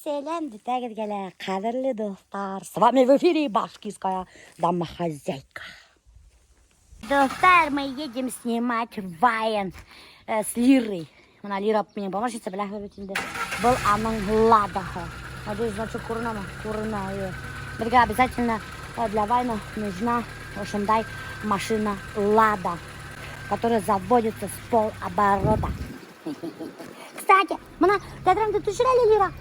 Сәләм бөтәгеҙгә лә, ҡәҙерле дуҫтар. С вами в эфире Башкирская домохозяйка. Дуҫтар, мы едем снимать вайн с Лирой. Бына Лира минең помощница, беләһегеҙ бит инде. Был уның Ладаһы. Надеюсь, значок күренәме? Күренә, эйе. Беҙгә обязательно для вайна нужна ошондай машина Лада, которая заводится с полоборота. Кстати, бына тәҙрәңде төшөр әле, Лира.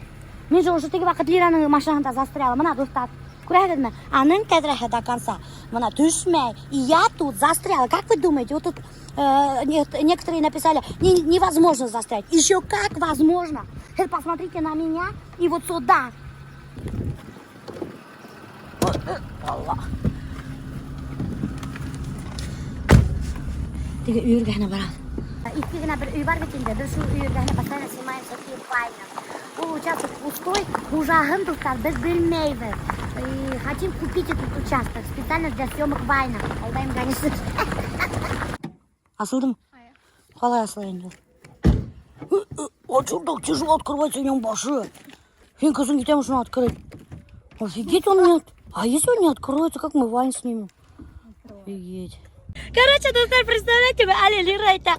Мин же уже теге ваҡыт Лираның машинаһында застряла. Бына, дуҫтар, күрәһегеҙме? Уның тәҙрәһе до конца. Бына төшмәй. И я тут застряла. Как вы думаете? Вот тут некоторые написали, невозможно застрять. Еще как возможно. Теперь посмотрите на меня и вот сюда. Алла. Теге өй эргәһенә барабыҙ. Иҫке генә бер өй бар бит инде. Беҙ шул өй эргәһенә постоянно снимаем всякие вайны. Ул участок пустой, хужаһын, дуҫтар, беҙ белмәйбеҙ. И хотим купить этот участок специально для съемок вайна. Алдайым, конечно. Асылдымы? Ҡалай асыла инде ул? А что так тяжело открывается у него башы? Һин ҡасан китәм шуны открыть. Офигеть, он не. А если он не откроется, как мы вайн снимем? Офигеть. Короче, дуҫтар, представляете, әле Лира это.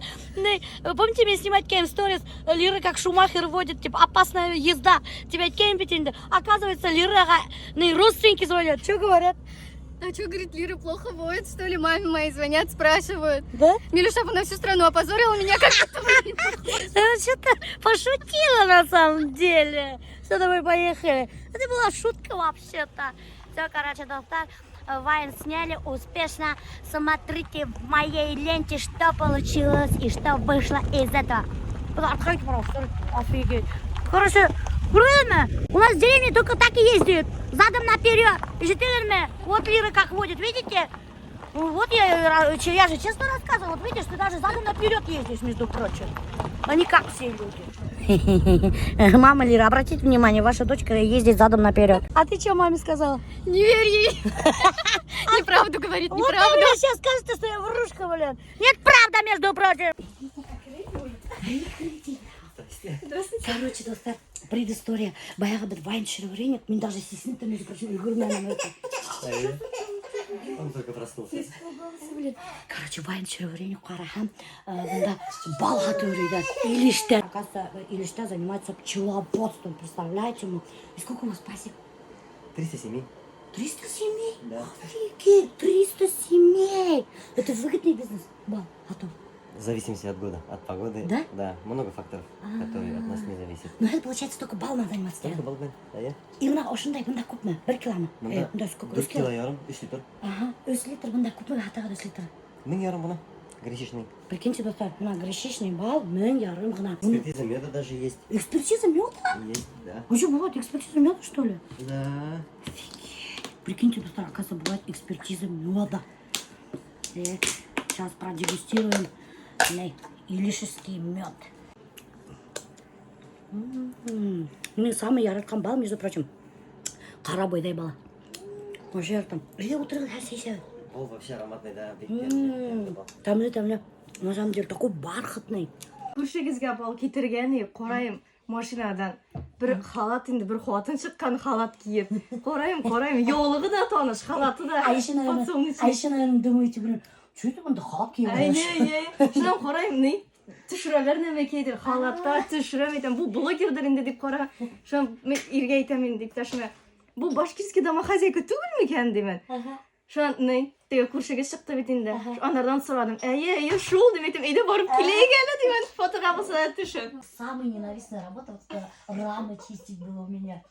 Помните, мин снимать иткәйнем сторис, Лира как Шумахер водит, типа, опасная езда. Тип әйткәйнем бит инде. Оказывается, Лираға родственники звонят. Что говорят? А что, говорит, Лира плохо водит, что ли? Маме моей звонят, спрашивают. Да? Милюша на всю страну опозорила меня, как будто бы не Что-то пошутила на самом деле. Все, давай поехали. Это была шутка вообще-то. Все, короче, дуҫтар, вайн сняли успешно. Смотрите в моей ленте, что получилось и что вышло из этого. Откройте, пожалуйста. Офигеть. Короче, күрҙегеҙме? У нас в деревне только так и ездят. Задом наперед. Ишеттегеҙме? Вот Лира как водит, видите? Ну, вот я же честно рассказываю. Вот видишь, ты даже задом наперед ездишь, между прочим. А не как все люди. Мама Лира, обратите внимание, ваша дочка ездит задом наперед. А ты что маме сказала? Не верь ей. Неправду говорит, Вот неправду. ты мне сейчас скажете, что я врушка, блин. Нет, правда, между прочим. Здравствуйте. Короче, дуҫтар, предыстория. Баяғы беҙ вайн төшөрөп инек, мин даже сисенеп тә, между прочим, өлгөрмәнем это. Он только проснулся. Блин. Короче, вайн төшөрөп инек, ҡараһам, бында бал һатып йөрөйҙәр. Илештә. Оказывается, Илештә занимается пчеловодством, представляете? Мы? И сколько у нас пасек? 300 семей. 300 семей? Да. Офигеть, 300 семей! Это выгодный бизнес. Бал, а то. В зависимости от года, от погоды. Да? Да, много факторов, которые от нас не зависят. Ну, это получается только бал менән заниматься. Только бал менән, да, я? И бына ошондай бында күпме? Бер киломы? Бында Бында сколько? 4 кило ярым, 3 литр. Ага, 3 литр бында күпмегә һатаһығыҙ 3 литр? 1500 ғына. Гречишный. Прикиньте, дуҫтар, бына гречишный бал 1500 ғына. Экспертиза меда даже есть. Экспертиза меда? Есть, да. А что, бывает экспертиза меда, что ли? Да. Прикиньте, дуҫтар, оказывается, бывает экспертиза меда. Сейчас продегустируем илишский мед. Минең самый яратҡан бал, между прочим, ҡарабойҙай балы. Вообще яратам. Әйҙә ултырығыҙ, хәҙер сәй эсәбеҙ. Бал вообще ароматный, да. Бик бал. Тәмле, тәмле. На самом деле, такой бархатный. Күршегеҙгә бал килтергән, ҡарайым машинадан бер халат инде, бер ҡатын сыҡҡан халат кейеп. Ҡарайым, ҡарайым, яулығы да таныш, халаты да А еще, наверное, подсолнечный. а еще, наверное, думаете, блин, что это он халат кейеп? Әй, әй, әй. Шунан ҡарайым, ни? Төшөрәләр нәмәкәйҙер, халатта төшөрәм әйтәм, был блогерҙыр инде тип ҡара. Шунан мин иргә әйтәм инде, иптәшемә. Был башкирский домохозяйка түгелме икән тимен. Шунан ни, теге күршегә сыҡты бит инде. Анарҙан һораным. Әйе, әйе, шул тип әйтәм, әйҙә барып киләйек әле тимен. Фотоға булһа ла төшөп. Самая ненавистная работа, вот это рамы чистить было у меня.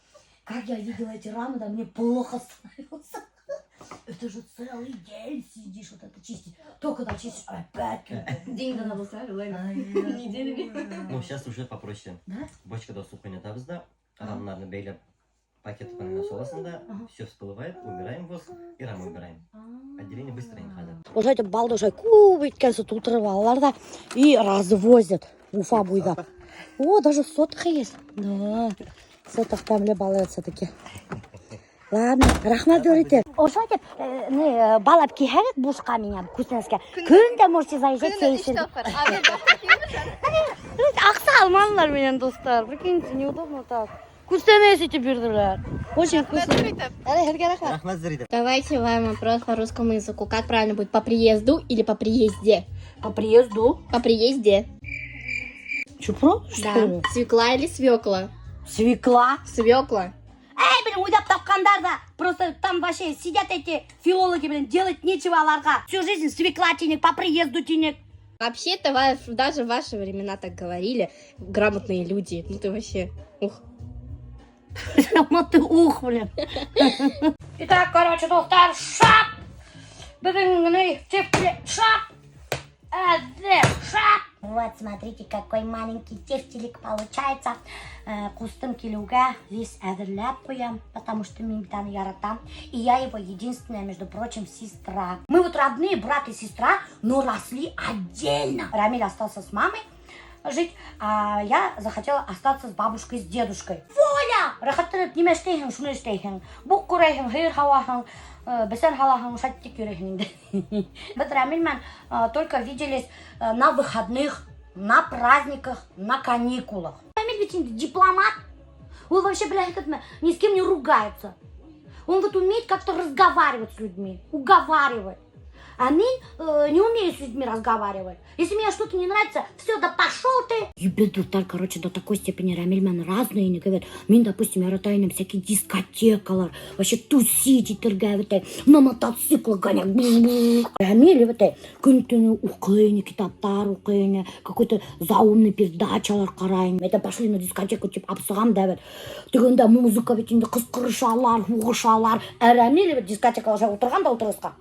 Как я видела эти рамы, да мне плохо становится. Это же целый день сидишь вот это чистить. Только дочистишь, опять. День генә булһа, улай. Ай, Неделями. Ну, сейчас уже попроще. Да? Бочкала һыу ҡайнатабыҙ ҙа, рамаларҙы бәйләп пакет менән һалаһың да, все всплывает, убираем воск и раму убираем. Отделение быстро не хәҙер. Ошолай итеп балды ошолай күп иткәнсе тултырып алалар ҙа и развозят Уфа буйлап. О, даже в сотах есть. Да, в сотах тәмле балы все-таки. Ладно, рәхмәт ҙур. Ошолай итеп, ни, бал алып килһәгеҙ бушҡа миңә күстәнәскә. Көн дә можете заезжать Көнөнә сәй өс эсергә. тапҡыр. А мин башҡа килмәҫ. Аҡса алманылар минән, дуҫтар. Прикиньте, неудобно так. Күстәнәс итеп бирҙеләр. Очень вкусно. Әле һеҙгә рәхмәт. Рәхмәт ҙур итеп. Давайте вам вопрос по русскому языку. Как правильно будет? По приезду или по приезде? По приезду. По приезде. Че, правда, что Да. ли? Свекла или свекла? Свекла. Свекла. Эй, блин, уйлап тапҡандар ҙа. Просто там вообще сидят эти филологи, блин, делать нечего уларға. Всю жизнь свекла тинек, по приезду тинек. Вообще-то даже в ваши времена так говорили. Грамотные люди. Ну ты вообще... Ух. Ну ты ух, блин. Итак, короче, дуҫтар, шап! Беҙҙең шап! Әҙер, шап! Вот, смотрите, какой маленький тефтелик получается. Ҡустым килеүгә весь әҙерләп ҡуям, потому что мин бит уны яратам. И я его единственная, между прочим, сестра. Мы вот родные, брат и сестра, но росли отдельно. Рамиль остался с мамой жить, а я захотела остаться с бабушкой, с дедушкой. Воля! Рәхәтләнеп нимә эшләйһең, шуны эшләйһең. Боҡ көрәйһең, һыйыр һауаһың, бесән һалаһың, шаттик йөрөйһөң инде. Беҙ Рамиль менән только виделись на выходных, на праздниках, на каникулах. Рамиль ведь инде дипломат. Он вообще, блядь, этот, ни с кем не ругается. Он вот умеет как-то разговаривать с людьми, уговаривать. А мин не умею с людьми разговаривать. Если мне что-то не нравится, все, да пошел ты. Ебет, дуҫтар, короче, до такой степени Рамиль менән разные не говорят. Мин, допустим, ярата инем всякие дискотекалар, вообще тусить итергә бит, на мотоциклах гонять. Рамиль бит, көн-төнө уҡый, китаптар уҡый, какой-то заумный передачалар ҡарай. Это пошли на дискотеку, типа, апсығам да бит. Тегендә музыка бит инде ҡысҡырышалар, һуғышалар. Ә Рамиль бит дискотекала ултырған да ултырғысҡа.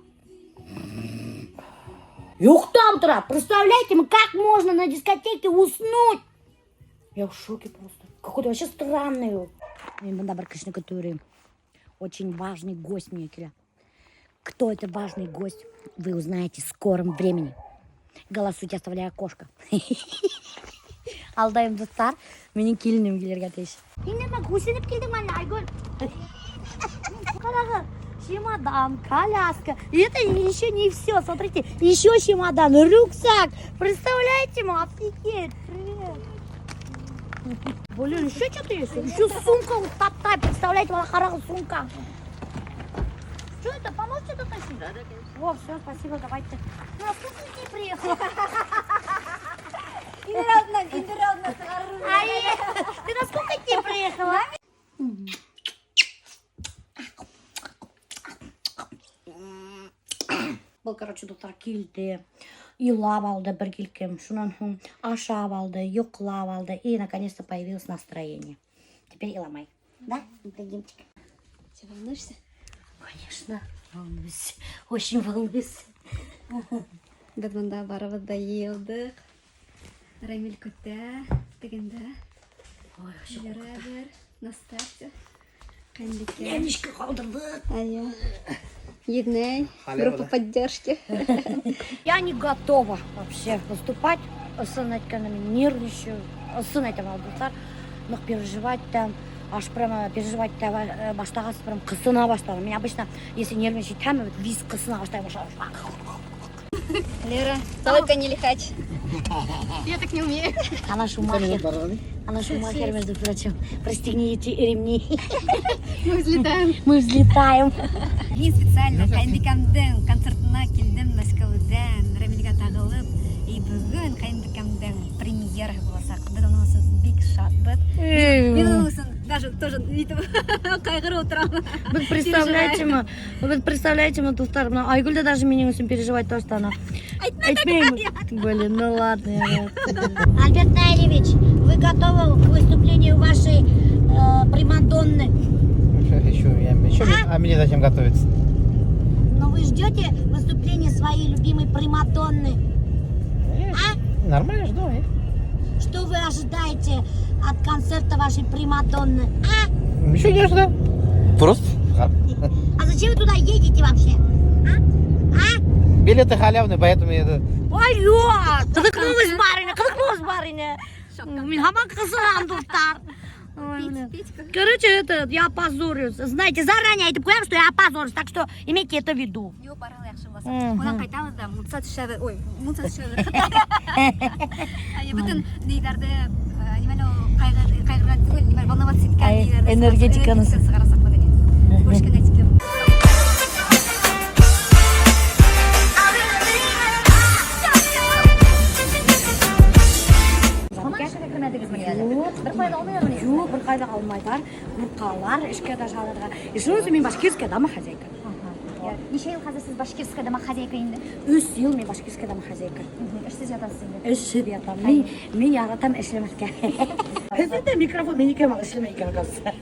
Йоҡлап тора. Представляете, как можно на дискотеке уснуть? Я в шоке просто. Какой-то вообще странный ул. Мин бында бер кешене көтөп йөрөйөм. Очень важный гость миңә килә. Кто это важный гость, вы узнаете в скором времени. Голосуйте, оставляя окошко. Алдайым, дуҫтар, минең киленем килергә тейеш. Һин нимә күсенеп килдеңме әллә, Айгөл? Ҡарағыҙ, чемодан, коляска. И это еще не все. Смотрите, еще чемодан, рюкзак. Представляете, ма, офигеть. Привет. Блин, еще что-то есть? Еще сумка вот такая, представляете, ҡарағыҙ сумка. Что это, поможете дотащить? Да, конечно. О, все, спасибо, давайте. Ну, а сколько людей приехало? Инер алдынан сығарыр. Ай, ты на сколько дней приехала? Был, короче, дуҫтар килде. Илап алды бер килкем. Шунан һуң ашап алды, йоҡлап алды. И, наконец-то, появилось настроение. Теперь иламай. Да, Ибрагимчик? Ты волнуешься? Конечно, волнуюсь. Очень волнуюсь. Беҙ бында барыбыҙ ҙа йыйылдыҡ. Рамиль көтә, тегендә. Ой, вообще Лера әҙер, на старте. Ҡәйенбикә. Нәнишкә ҡалдырҙыҡ. Әйе. Еҙнәй, группа поддержки. Я не готова вообще выступать. Ысын әйткәндә мин нервничаю. Ысын әйтәм, дуҫтар. Ныҡ переживать там. Аж прямо переживать итә башлағас, прям ҡысына башланым. Мин обычно, если нервничать итәм, вот весь ҡысына башлайым. Лера, только не лихач. Я так не умею. Она Шумахер. Она Шумахер, между прочим. Пристегните ремни. Мы взлетаем. Мы взлетаем. Мин специально ҡәйенбикәмдең концертына килдем Мәскәүҙән, Рамилгә тағылып. И бөгөн ҡәйенбикәмдең премьераһы буласаҡ. Беҙ уның өсөн бик шатбыҙ. Мин уның өсөн даже тоже итеп ҡайғырып ултырам. Вы представляете, мы, вы представляете, мы дуҫтар, бына Айгөл дә даже минең өсөн переживать то, что она. Әйтмәйем. Блин, ну ладно. я Альберт Наилевич, вы готовы к выступлению вашей примадонны? Еще, я, еще, а мне зачем готовиться? Но вы ждете выступление своей любимой примадонны? А? Нормально жду, э? Что вы ожидаете от концерта вашей примадонны? А? Ничего не ожидаю. Просто. А зачем вы туда едете вообще? А? А? Билеты халявные, поэтому я это... Ой, юҡ! Ҡыҙыҡлымыз барыны, ҡыҙыҡлымыз барыны. Мин һаман ҡысынам, дуҫтар. Ой, блин. Короче, это, я опозорюсь. Знаете, заранее әйтеп ҡуям, что я опозорюсь, так что имейте это в виду. Юҡ, барыһы ла яҡшы буласаҡ. Мгм. Унан ҡайтабыҙ ҙа, мунса төшәбеҙ. Ой, мунса төшәбеҙ. Әйе, бөтөн ниҙәрҙе Нимәне ул ҡайғырған түгел, нимә волноваться иткән Ай, ниләрҙе энергетиканы. Сығарасаҡмын инде. Күрешкәнгә тиклем. Һаман эшкә кермәдегеҙме әле? Юҡ. Бер ҡайҙа алмайҙармы ни? Юҡ, бер ҡайҙа алмайҙар, ҡурҡалар эшкә даже алырға. И шуның өсөн мин башкирская домохозяйка. Нисә йыл хәҙер һеҙ башкирская домохозяйка инде? 3 йыл мин башкирская домохозяйка. Эшһеҙ ятаһығыҙ инде. Эшһеҙ ятам. Мин яратам эшләмәҫкә. Һеҙҙең дә микрофон минеке эшләмәй икән, оказывается.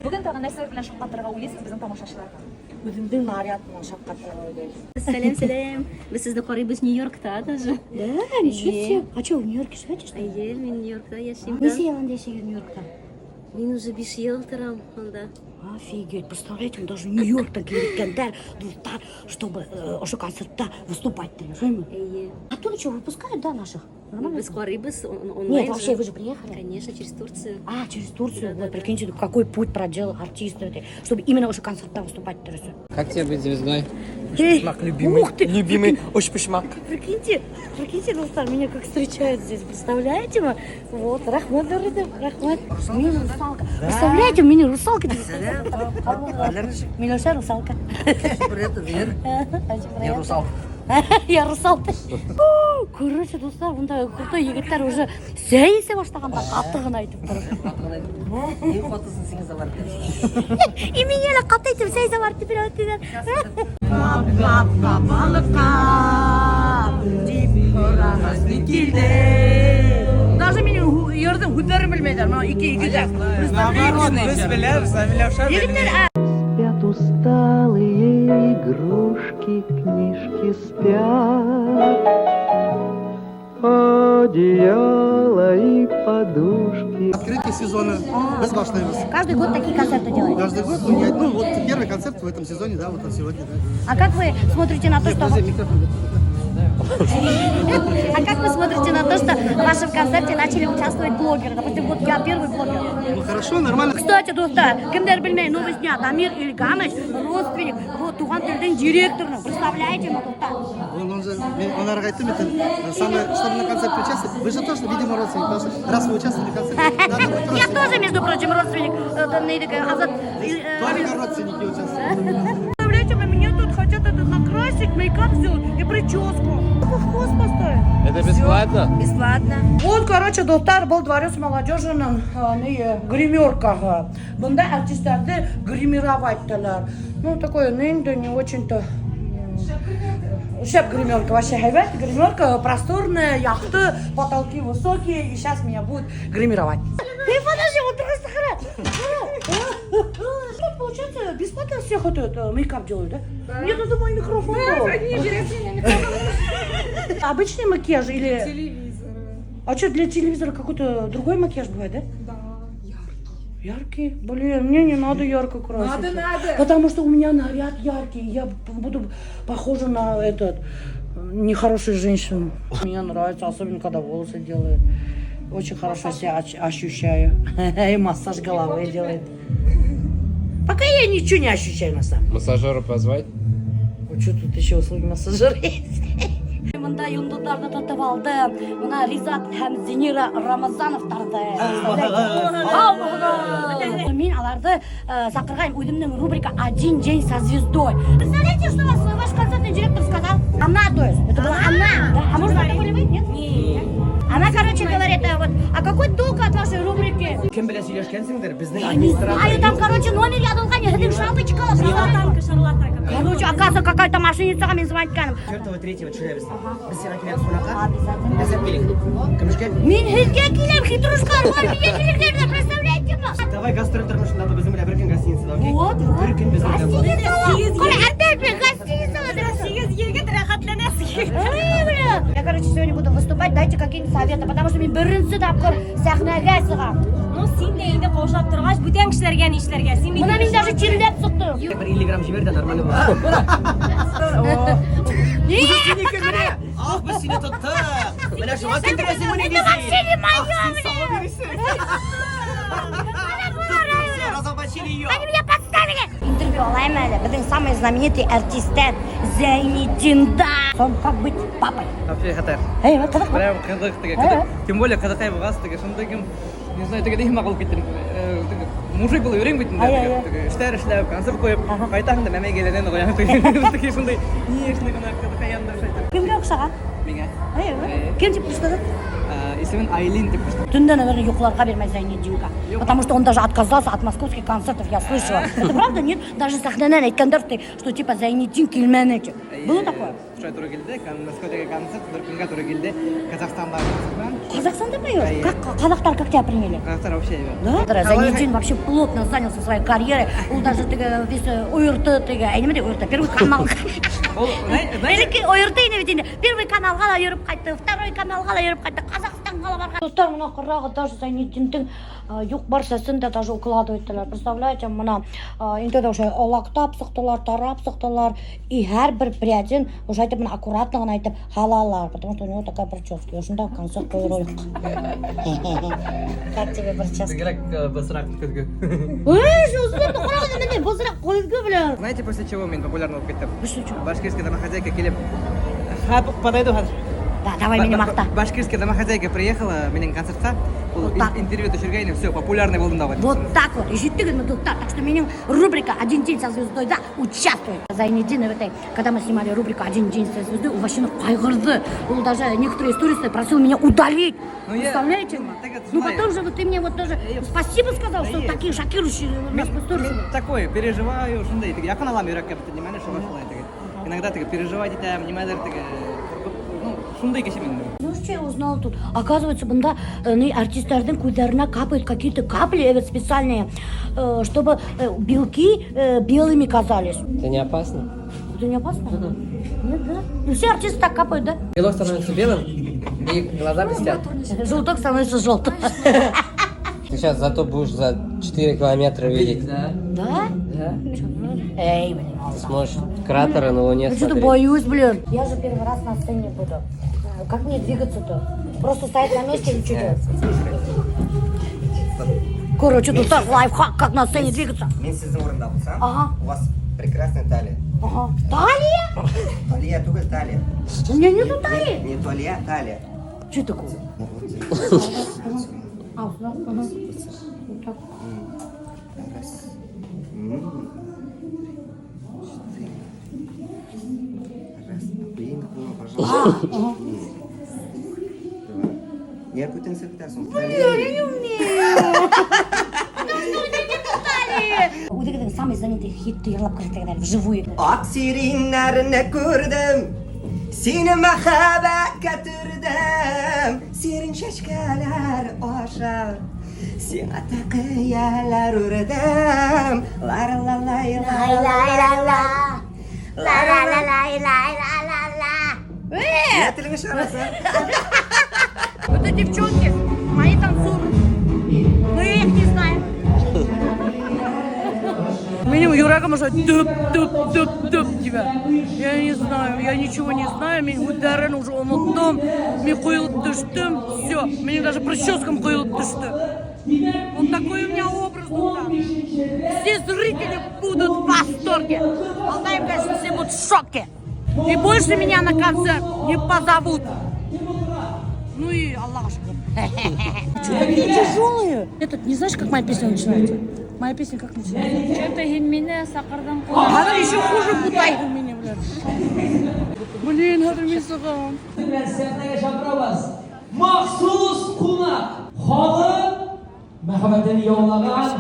Бөгөн тағы нәрсәләр белән шаҡҡатырға уйлайһығыҙ беҙҙең тамашасыларҙы? Үҙемдең наряд менән шаҡҡатырға уйлайым. Сәләм, сәләм. Беҙ һеҙҙе ҡарайбыҙ Нью-Йоркта даже. Да, ничего себе. А что, в Нью-Йорке живете, что ли? Эйе, мин Нью-Йоркта йәшәйем. Нисә йыл инде йәшәгән Нью-Йоркта? Мин уже 5 йыл торам унда. Офигеть, представляете, он даже Нью-Йорктан килгәндәр, дуҫтар, чтобы ошо концертта выступать, шулаймы? Эйе. Оттуда что, выпускают, да, наших? Нормально? Беҙ ҡарайбыҙ онлайн. Нет, вообще, вы же приехали? Конечно, через Турцию. А, через Турцию? Да, Вот, да, да. прикиньте, какой путь проделал артист, чтобы именно уже концертта выступать. Как тебе быть звездой? Эй, любимый. ух ты! Любимый өспосмаҡ. Прикиньте, прикиньте, дуҫтар, меня как встречают здесь, представляете? Вы? Вот, рәхмәт, рәхмәт. Мин русалка. Представляете, меня русалка. Миләүшә русалка. Я русалка. Я русалка. Короче, дуҫтар, бында крутой егеттәр уже сәй эсә башлағандар, ҡаты ғына әйтеп тороп. Ни ҡатыһын сиңез алар. И меня лә ҡаты итеп сәй барып бирә тиҙәр. Балыҡҡа тип һорағас мин килдем. Даже минең йырҙың һүҙҙәрен белмәйҙәр, мына ике егеттәр. Беҙ беләбеҙ, Миләүшә. Егеттәр, Спят усталые игрушки, книжки спят. Одеяло и подушки. Открытие сезона. Беҙ башлайбыҙ. Каждый год такие концерты делаете? Каждый год, ну, ну, вот первый концерт в этом сезоне, да, вот он сегодня, да. А как вы смотрите на то, что... Подожди, микрофон. А как вы смотрите на то, что в вашем концерте начали участвовать блогеры? Допустим, вот я первый блогер. Ну хорошо, нормально. Кстати, дуҫтар, кемдәр белмәй, новость дня. Дамир Ильгамович, родственник, вот Туған телдең директоры. Представляете, мы дуҫтар? Он же, мин уларға әйттем, это самое, чтобы на концерте участвовать, вы же тоже, видимо, родственник, потому что раз вы участвовали в концерте, надо быть Я родственником. тоже, между прочим, родственник. Азат, Только родственники участвуют. Представляете, меня тут хотят это накрасить, мейкап сделать и прическу. Вкус поставить. Это бесплатно? Бесплатно. Вот, короче, дуҫтар, был дворец молодежи ни, гримеркаһы. Бында артистарҙы гримировать итәләр. Ну, такой, ну, инде не очень-то шәп гримерка вообще һәйбәт. Гримерка просторная, яҡты, потолки высокие. И сейчас меня будут гримировать. Ты подожди, вот просто. Тут, получается, бесплатно всех это, мейкап делают, да? Мне тут мой микрофон был. Обычный макияж или... Телевизор. А что, для телевизора какой-то другой макияж бывает, да? Да, яркий. Яркий? Блин, мне не надо ярко краситься. Надо, надо. Потому что у меня наряд яркий, и я буду похожа на этот нехорошую женщину. Мне нравится, особенно когда волосы делают. Очень хорошо себя ощущаю. И массаж головы делает. Пока я ничего не ощущаю на самом. Массажера позвать? Вот что тут еще услуги массажера есть? Бында йондоҙҙарҙы тотоп алды. Мына Ризат һәм Зинира Рамазановтарҙы. Һаумыһығыҙ! Мин уларҙы саҡырғайным үҙемдең рубрика «Один день со звездой». Представляете, что вас, ваш концертный директор сказал? Она, то есть. Это была она. Да? А может, это были вы? Нет? Нет. Она, короче, говорит, вот, а какой толк от вашей рубрики? Кем белән һөйләшкәнһеңдер? Беҙҙең Я не знаю, там, короче, номер яҙылған, һеҙҙең шапочка. Шарлатанка, шарлатанка. Короче, оказывается, какая-то мошенница мин звонить иткәнем. 4-го, 3-го төшөрәбеҙ. Беҙ һиңә киләбеҙ ҡунаҡҡа. Обязательно. Әҙерләп килегеҙ. Көмөшкә. Мин һеҙгә киләм, хитрушка, бар, миңә килергә, представляете ме? Давай гастроль тормошонда беҙҙең белән бер көн гостиницала, окей? Вот, вот. Бер көн беҙҙең белән. Гостиница. Ҡара, опять мин гостиницала. Һигеҙ егет рәхәтләнәһегеҙ. Эй, бля. Я, короче, сегодня буду выступать, дайте какие-нибудь советы, потому что мин беренсе тапҡыр сәхнәгә сығам. Ну, һин дә инде ҡаушап торғас, бүтән кешеләргә ни эшләргә? Һин бит Мына мин даже тирләп сыҡтым. Бер 50 грамм ебәр ҙә нормально була. Ах, беҙ һине тоттоҡ. Менә шуға килтерәһең мине. Это вообще не мое, бля. Разоблачили ее. Они меня подставили. Интервью Интервью алайым әле. Беҙҙең самый знаменитый артистар Зәйнетдинда. Сон, как быть папой? Вообще хәтәр. Эй, вот ҡыҙыҡ. Прям ҡыҙыҡ теге. Ҡыҙыҡ. Тем более ҡыҙыҡай булғас теге шундай кем, не знаю, теге нимә булып китте. Теге мужик булып йөрөйөм бит инде. Ай, ай, ай. Теге эштәр эшләп, концерт ҡуйып, ҡайтаһың да мәмәй киләдән ҡуяһың. Теге шундай нежный ғына ҡыҙыҡай янында шайтан. Кемгә оҡшаған? Миңә. Эй, кем тип ҡушты? Исемен Айлин тип ҡушты. Төндә, наверное, йоҡларға бирмәй Зәйнетдинка. Потому что он даже отказался от московских концертов, я слышала. Это правда, нет? Даже сәхнәнән әйткәндәр, что типа Зәйнетдин килмәне тип. Было такое? Шулай тура килде, Мәскәүҙәге концерт бер көнгә тура килде. Казахстандағы концерт менән. Казахстанда поешь? Как ҡаҙаҡтар как тебя приняли? Ҡаҙаҡтар вообще әйбәт. Да? Зәйнетдин вообще плотно занялся своей карьерой. Ул даже теге весь ОРТ теге, ә нимә ти ОРТ, Первый канал. Ул, знаете, Элекке ОРТ ине бит инде. Первый каналға ла йөрөп ҡайтты, второй каналға ла йөрөп ҡайтты, Ҡаҙағстанға ла барған. Дуҫтар, мына ҡарағыҙ, даже Зәйнетдиндең юҡ-бар сәсен дә даже укладывать иттеләр. Представляете, мына инде дә уже лактап сыҡтылар, тарап сыҡтылар. И һәр бер пряден уже әйтеп, мына аккуратно ғына итеп һалалар, потому что у него такая прическа. И ошонда концерт ҡуйыр ролик. Как тебе прическа? Бигерәк бысраҡ көҙгө. Эй, шул ҡарағыҙ, міне бысраҡ көҙгө, бля. Знаете, после чего мин популярный булып киттем? После чего? Башкирская домохозяйка килеп, подойду хәҙер. Да, давай мине маҡта. Башкирская домохозяйка приехала минең концертҡа. Ул Вот так. интервью төшөргәйне, все, популярный булдым да. Вот так вот. Ишеттегеҙме, дуҫтар? Так что минең рубрика «Один день со звездой», да, участвует. Зайнетдин в этой, когда мы снимали рубрику «Один день со звездой», ул вообще ҡайғырҙы. Ул даже некоторые сторисы просил меня удалить. Ну, я- Представляете? Так это Ну знаю. потом же вот ты мне вот тоже спасибо сказал, что Да такие шокирующие у нас Мин, сторисы. мин такой, переживаю, шундай, теге яҡын алам йөрәккә бит нимәне шуға шулай теге. Иногда теге переживать итәм, нимәлер теге ҡурҡып, ну, шундай кеше мин. Ну что я узнала тут? Оказывается, бында артистарҙың күҙҙәренә капают какие-то капли специальные, чтобы белки белыми казались. Это не опасно? Это не опасно? Нет, да? Ну, все артисты так капают, да? Белок становится белым, и глаза блестят. Желток становится желтым. Ты сейчас зато будешь за 4 километра видеть. Да. Да? Да. Эй, блин. Ты сможешь кратеры на Луне Я что-то смотреть. боюсь, блин. Я же первый раз на сцене буду. Как мне двигаться-то? Просто стоять на месте или что делать? Короче, тут так лайфхак, как на сцене двигаться. Мин һеҙҙең урында булһам, Ага. у вас прекрасная талия. Ага. Талия? Талия түгел, талия. У меня нету талии. Не талия, талия. Что такое? А, сюда? Ага. Вот так. Раз. Четыре. Раз. Блин, пожалуйста. Ага. Два. Я күтенсә бөтәсең. Я не умею. Потому что у меня нету талии. Үҙегеҙҙең самый знаменитый хитты йырлап күрһәтегеҙ вживую. Аҡ сиреннәрне күрҙем, һине мөхәббәткә төрҙөм. Сирень сәскәләр аша, һиңә тәҡиәләр үрҙем. Ла-ла-ла-лай, Лай-лай-ла-ла. Ла-ла-ла-лай-лай-ла-ла-ла. Ә телеңә чыгарасың. Это девчонки, мои танцоры. Но я их не знаю. Минең йөрәгем уже дөп, дөп, дөп, дөп тибә. Я не знаю, я ничего не знаю, мин һүҙҙәрен уже оноттом, мин ҡойолоп төштөм, все, минең даже прическам ҡойолоп төштө. Вот такой у меня образ был. Все зрители будут в восторге. Алдаем, конечно, все будут в шоке. И больше меня на концерт не позовут. Ну и Аллаға шөкөр. Что такие тяжелые? Этот, не знаешь, как моя песня начинается? Моя песня как начинается? Что-то һин мине саҡырҙың. Она еще хуже бутай у меня, блядь. Блин, хәҙер мин сығам. Сәхнәгә чакырабыз. Махсус кунак, халык мәхәббәтен яулаган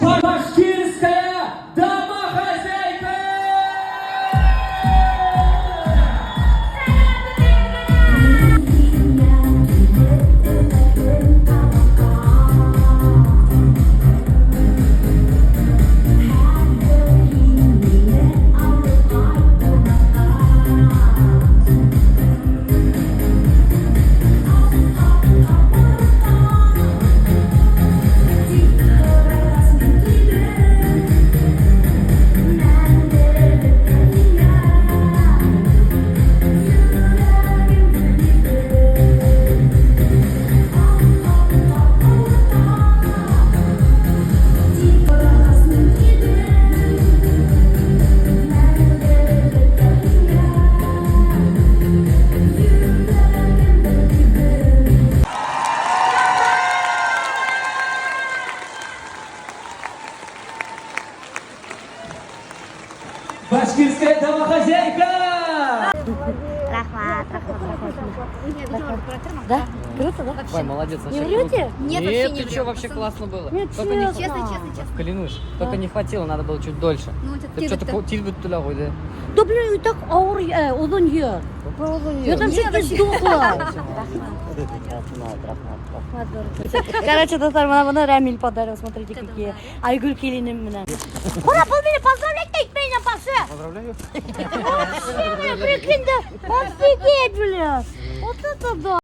Башкирская домохозяйка! Башкирская домохозяйка! Рәхмәт, рәхмәт, рәхмәт. Да? Круто, да? Ой, молодец, Не вообще врете? круто. Нет, Нет, вообще не ты врём. что, вообще классно было. Нет, Только не честно. Честно, честно, честно. Клянусь, только не хватило, надо было чуть дольше. Ну, это Ты что-то тиҙ бөттө лә ҡуйҙы. Да блин, и так ауыр, оҙон йыр. Я там чуть не сдохла. Короче, дуҫтар, бына быны Рамиль подарил, смотрите, какие. Айгөл киленем менән. Ҡара, был мине поздравлять та итмәй апасы. Поздравляю. Вообще, бля, прикинь, да, офигеть, бля. Вот это да.